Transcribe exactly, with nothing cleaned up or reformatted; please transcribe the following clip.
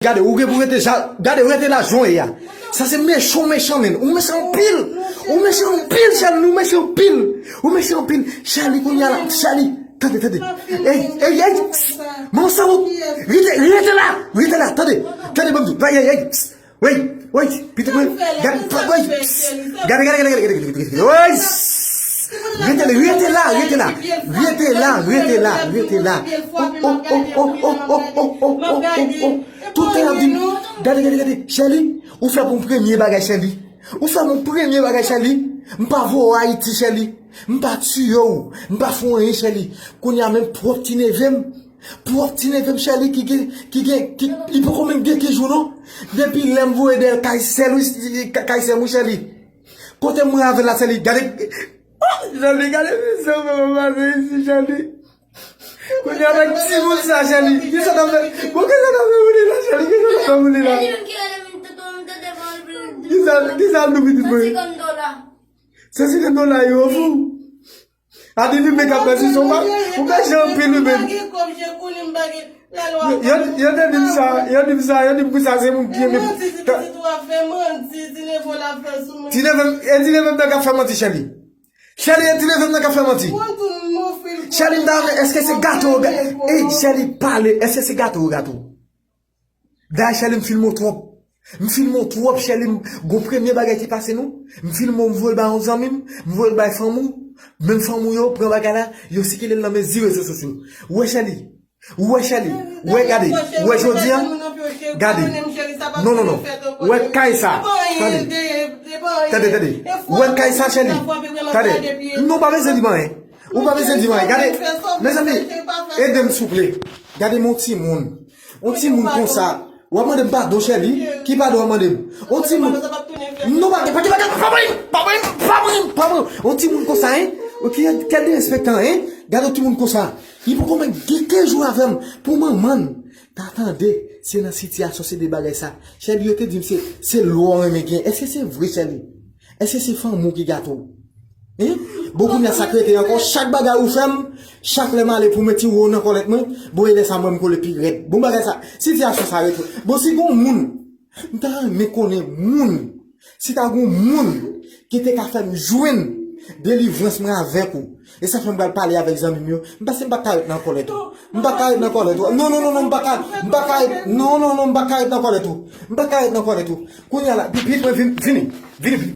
Gade, ou gen pou rete ja, gade, rete la jan w ye a. Sa se mechan, w mechan, menn. Ou mechan anpil. Ou mechan anpil, Sherly, ou mechan anpil. Ou mechan anpil. Sherly, kounye a la, Sherly, tande, tande. Ey, ey, ey. Manman sa ou. Rete, rete la, rete la, tande. Tande, ban m di w. Ey, ey, ey. Wey, wey, pitit mwen. Gade, wey. Gade, gade, gade, gade, gade, gade, gade. Wey. Rete la, rete la, rete la. Rete la, rete la, rete la. Oh, oh, oh, oh, oh, oh, oh, oh, oh, oh, oh. Tout tan y ap di m, gade, gade, gade, Sherly, ou fè pou m premye bagay, Sherly. Ou fè m yon premye bagay, Sherly. M pa voye w Ayiti, Sherly. M pa tiye w. M pa fè w anyen, Sherly. Kounye a menm pwòp ti neve m. Pwòp ti neve m, Sherly, ki gen, ki gen, ki, li poko menm gen kenz jou, non. Depi lè m voye dèyè l kay sè l, wi, kay sè m, wi, Sherly. Kote m mwen avè l la, Sherly. Gade. Oh, Sherly, gade mizè mwen pase isi, Sherly. Kounye a avèk timoun sa, Sherly. Kisa n ap fè? Bon, kisa n ap fè moun la, Sherly? Kisa n ap fè moun la? Kisa, kisa nou pitit mwen? San senkant dola yo, fou. A di li menm k ap fè si son pa. Ou fè jan anpil, wi, menm. Yo, yo te di m sa, yo di m sa, yo di m pou sa se moun ki renmen. Ti neve m, e ti neve m nan k ap fè manti, Sherly. Sherly, e ti neve m nan k ap fè manti. Sherly, m ta renmen, èske se gato ou ga-, ey, Sherly, pale, èske se gato ou gato? Dayè, Sherly, m filme w twòp. M filme w twòp, Sherly, m, gon premye bagay ki pase nou. M filme w, m voye l bay yon zanmi m, m voye l bay fanmi w. Menm fanmi w yo, pran bagay la, yo sikile l nan mezi rezo sosyo. Ou wè, Sherly, Ou wè, Sherly, ou wè, gade, ou wè jodi a, gade. Non, non, non. Ou wè kay sa. Tande. Tande, tande. Ou wè kay sa, Sherly. Tande. Non, ou pa bezwen di m anyen. Ou pa bezwen di m anyen. Gade, mezanmi, ede m souple. Gade m yon timoun. Yon timoun konsa. W ap mande m padon, Sherly. Ki padon w ap mande m? Yon timoun. Non, pa, pa, pa, pa, pa, pa, pa, pa, pa, pa, pa, yon timoun konsa, hein? Ok, kèl derespektan, hein? Gade yon timoun konsa. Li poko menm gen kenz jou avè m pou manman l ta tande se nan sitiyasyon se de bagay sa. Sherly, yo te di m se, se lwa w renmen gen. Èske se vre, Sherly? Èske se fanmi w ki gate w? Hein? Bon, kounye a sa k rete ankò, chak bagay ou fè m, chak lè m ale pou m retire w nan kòlèt mwen, bon, e lè sa mwen m kole pi rèd. Bon, bagay sa, sitiyasyon sa rete. Bon, si gon moun M ta renmen konnen moun, si ta gon moun ki te ka fè m jwenn delivrans mwen avèk ou. E sa fè m pral pale avèk zanmi m yo. M panse m pa ka ret nan kòlèt ou. M pa ka ret nan kòlèt ou. Non, non, non, non, m pa ka, m pa ka ret, non, non, non, m pa ka ret nan kòlèt ou. M pa ka ret nan kòlèt ou. Kounye a la, pitit mwen vin, vini, vini, vini.